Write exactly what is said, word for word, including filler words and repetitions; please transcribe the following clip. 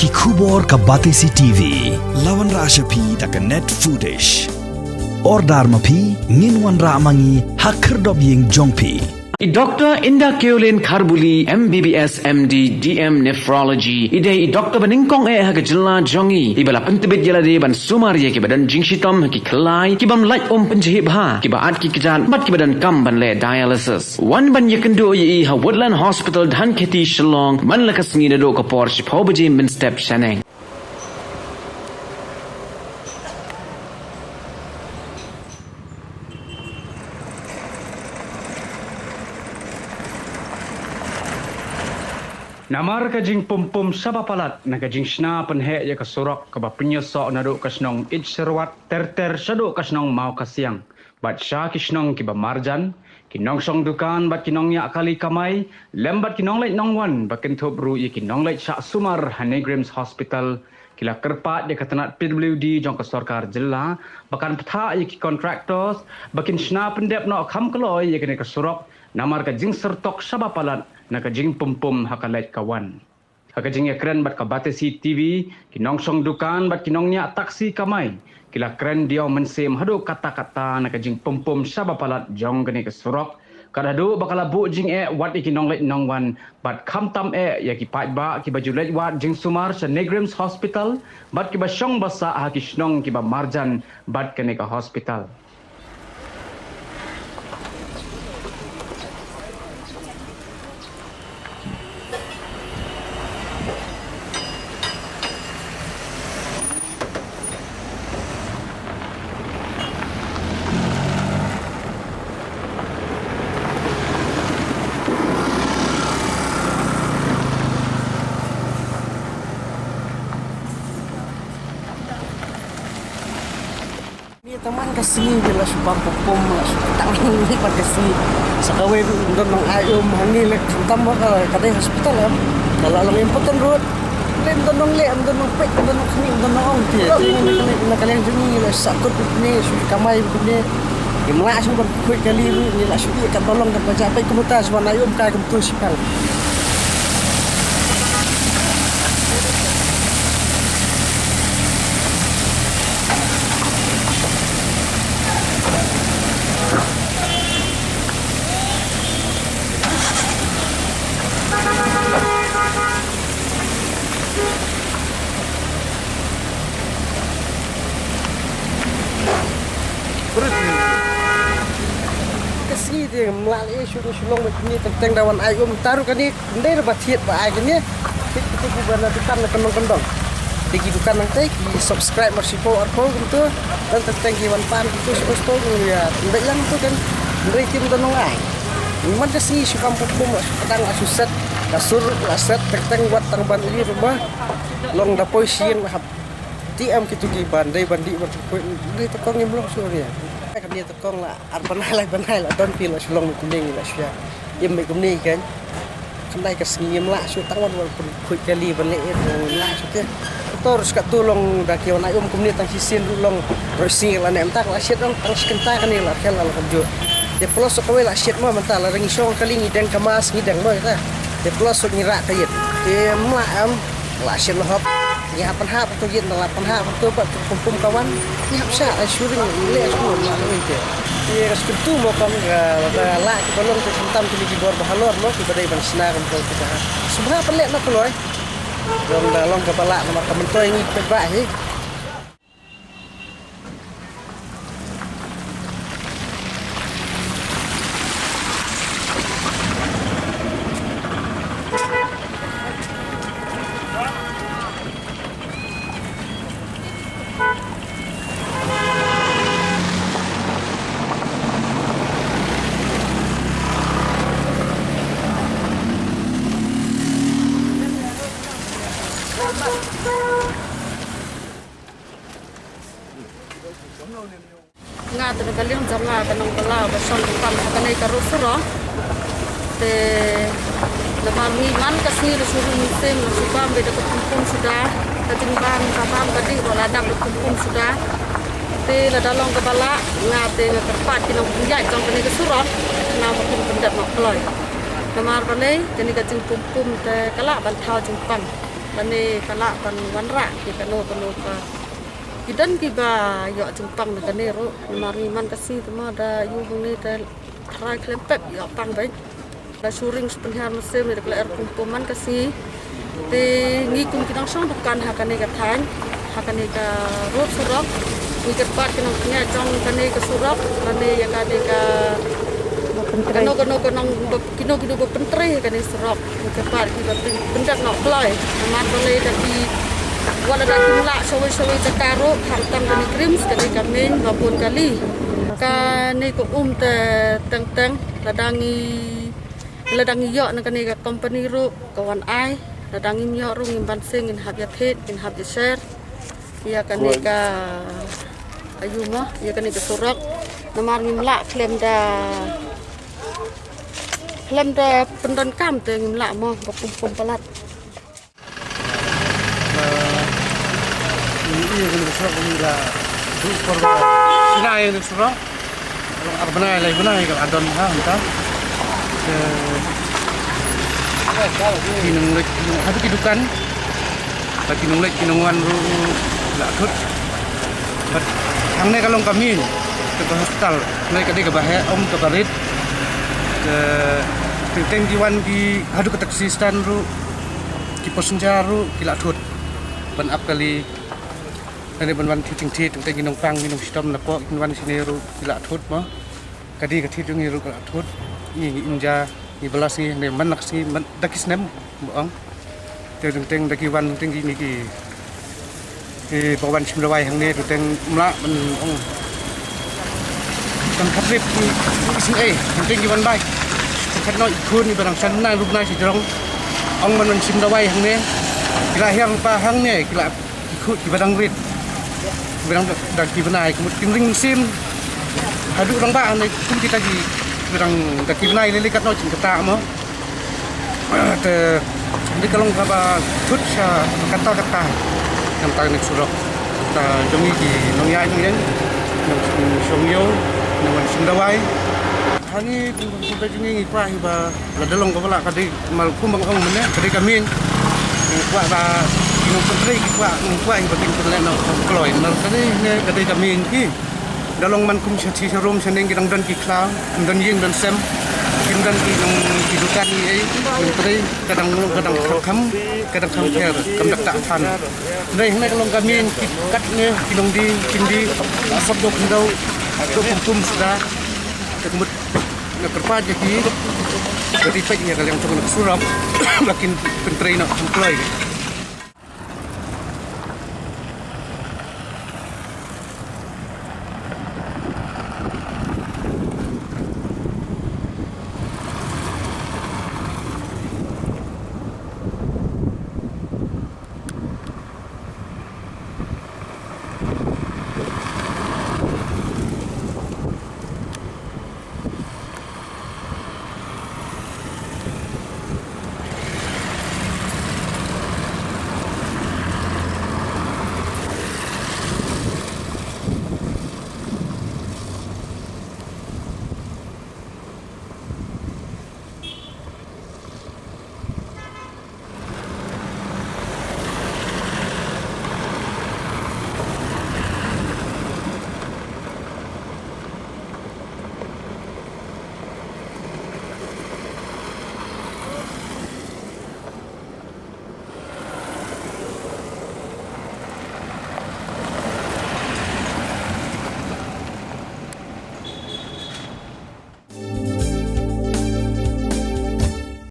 Ki khubor ka Batesi T V. La wanrah sha phi da ka Net Foodish. Order ma phi, ngin wanrah ma ngi ha khyrdop ïing jong phi. I Doctor Inda Keolin Kharbuli, M B B S, M D, D M Nephrology, i dei i doctor ba nyngkong eh ha ka jylla jong ngi, iba la pyntbit ïa lade ban sumar ïa kiba don jingshitom ha ki khlai, ki bym lait um pynjhieh bha, kiba at ki kjat bad kiba donkam ban leh dialysis. Wan ban ïakynduh ïa i ha Woodland Hospital, Dhankheti, Shillong, man la ka sngi naduh ka por shiphew baje mynstep shaneng. Namar ka jingpumpum shaba palat na ka jingshna pynheh ïa ka surok kaba pynïasoh naduh ka shnong Itsyrwat ter ter shaduh ka shnong Mawkhasiang bad sha ki shnong kiba marjan, ki nongshong dukan bad ki nongñiah kali kamai, lem bad ki nongleit nongwan, ba kynthup ruh ïa ki nongleit shah sumar ha NEIGRIHMS Hospital, ki la kyrpad ïa ka tnat P W D jong ka sorkar jylla ba kan pynthah ïa ki contractors ba kin shna pyndep noh kham kloi ïa kane ka surok, namar ka jingsyrtok shaba palat na ka jingpumpum ha ka leit ka wan. Ha ka jingïakren bad ka Batesi T V, ki nongshong dukan bad ki nongñiah taksi kamai, ki la kren diaw mynsiem haduh katta katta na ka jingpumpum shaba palat jong kane ka surok, kat haduh ba ka la buh jingeh wat ïa ki nongleit nongwan, bad khamtam eh ïa ki paidbah kiba ju leit wad jingsumar sha NEIGRIHMS Hospital, bad kiba shong ba sah ha ki shnong kiba marjan bad kane ka hospital. Ni tang man ka sngi, ki la shu bam pom pom, la shu tang ni man ka sngi. Sa kawei ruh ym don nong ai um hangne, leh khamtam ba ka, ka dei hospital em. Ka la long important ruh. Leh ym don nong leh, ym don nong peit, ym don nong khmih, ym don nong ong, te, te na ka liang, na ka liang jong ngi la shu sah kut ne, shu kamai ne. Ngim lah shuh ban khuid kali ruh, ngi la shu ïeh katba long katba jah, peit kumta shu ban ai um kai kumtu shipang. Ka sngi te ngam lah leh shuh, shu long bad kumne, teng teng da wan ai um. Te ruh kane, ym dei ruh ba thied ba ai kane. Te kito kiba na dukan na kyndong kyndong, te ki dukan nangtei ki subscribe mar shiphew arphew kumtu. Teng teng ki wan pan kumtu shiphew shiphew, ïa, ym dei lang tu kan. Ym dei, kim don nong ai. Man ka sngi shu kam pum pum, la shu pdang, la shu set. Ka sur la set, teng teng wat tang ban ïa ruh ba long da poi sha ïing, la hap. Te em kito kiba dei ban dih ban khuid, dei te kong, ngim long shuh ïa. Kane te kong la ar bnai lai bnai la don, phi la shu long kumne, ngi la shu ïa im kumne kan. Kane ka sngi ngim lah shuh, tang wan wan pynkhuid kali ban leh ïa, ngim lah shuh te. Kato ruh shu katto long da ki wan ai um kumne, tang shisien ruh long, ruh sngi la ne, mynta la shet, long tang shi kynta kane la khel la, la kumjuh. Te plus kawei la shet ma, mynta la dang ngi shong kali, ngi deng ka mask, ngi deng ma kita. Te plus ngi rah ka ïit. Te em lah em. La shet la hop. Ngi hap pynhap to ïit, la pynhap to bad pum pum ka wan. Ngi hap shah, ai shu ring, ngi leh shu, la ring te. Ïa ka shu kyntu mo, kam ka, ka la ki ba long te, khamtam kine ki bor ba halor mo, kiba dei ban shna kam ko kita. Shu bha pynleh na kloi. Long da long kaba lah namar ka myntoi ngi peit ba hi. Nga te na ka liang jong nga ka nongpynlong ba shong dukan ha kane ka ruh surok. Te namar ngi man ka sngi la shu ring mynsiem, la shu bam beit da ka pum pum suda, ka jingbam ka bam ka dih ruh la dap da pum pum suda. Te lada long kaba lah, nga te nga kyrpad ki nongpynïaid jong kane ka surok, khnang ba kin pyndep noh kloi. Namar balei, kane ka jingpum pum te ka lah ban thaw jingpang. Kane ka lah ban wanrah ki kano kano ka, ki don kiba ïoh jingpang na kane ruh. Namar ngi man ka sngi te mo da ïoh hangne te tharai khlem pep ïoh pang beit. La shu ring shu pynhiar mynsiem ïa ka lyer pum pum man ka sngi. Te ngi kum ki nongshong dukan ha kane ka thaiñ, ha kane ka road surok, ngi kyrpad ki nongpynïaid jong kane ka surok lane ïa kane ka, kano kano ka nong, kino kino ba pyntrei ha kane surok, ngi kyrpad ki ba pyn-, pyndep noh kloi. Namar balei da ki, wat lada kim lah shawei shawei jaka ruh, khamtam kane ka RIMS, kane ka main ba bun kali. Kane ka um te teng teng lada ngi, lada ngi ïoh na kane ka company ruh ka wan ai, lada ngim ïoh ruh ngim banse, ngin hap ïa thied, ngin hap ïa share ïa kane ka, aïu mo, ïa kane ka surok. Namar ngim lah khlem da, khlem da pyndonkam te ngim lah mo, ba kum kum palat. Ïa kane ka surok ngi la duh por ba shina ïa kane ka surok. Ar bnai lai bnai ka la don ha mynta. Te ki nongleit, haduh ki dukan, ba ki nongleit ki nongwan ruh la thut. Bad hangne ka long ka main, ka hospital. Hangne ka dei kaba heh, ym kaba rit. Te teng teng ki wan ki haduh ka taxi stand ruh, ki passenger ruh ki la thut ban ap kali. Lane ban wan thied jingthied, teng teng ki nongpang ki nongshitom napoh kin wan shane ruh ki la thut mo. Ka dei ka thied jong ngi ruh ka la thut. Ngi, ngi im ja, ngi bylla sngi hangne man la ka sngi, man da ki snem ba ong. Te teng teng da ki wan teng kine ki, ki ba wan shim dawai hangne, teng teng ym lah ban ong. Kan khatrip ki, ki sngewsih, teng teng ki wan bai. Teng teng noh i khun iba dang san bnai ruh bnai shi jrong. Ong ban wan shim dawai hangne. Ki la hiar lypa hangne, ki la ki khuid kiba dang rit, kiba dang da ki bnai, ki mut kin ring mynsiem. Haduh rangbah hangne kum kita ki, kiba dang da ki bnai lei lei katno jingkata mo. Te dei ka long kaba thut sha katta katta. Namar kane ka surok, ta jong ngi ki nongïaid nongïeng, nongshong ïew, nongwan shim dawai. Hangne kum, kum, kum, jong ngi ngi kwah hi ba lada long kaba lah ka dei, mal kum ba nga ong mynne, ka dei ka main. Ngi kwah ba ki nongpyntrei ki kwah, ngi kwah hi ba kin pynleh noh kloi. Namar ka dei ne, ka dei ka main ki. Da long man kum sha shi sha rum sha neng ki dang don ki khlaw, don ïing don sem. Kim don ki nong, ki dukan ei ei, nongtrei, ka dang, ka dang kham kham, ka dang kham pher, kam dak tak phan. Hynrei hangne ka long ka main ki kat ne, ki nongdie, kin die, sop dok khyndew, dok pum pum suda. Te ka mut nga kyrpad ïa ki, ba dei peit ïa ka liang jong ka surok, ba kin pyntrei noh kham kloi.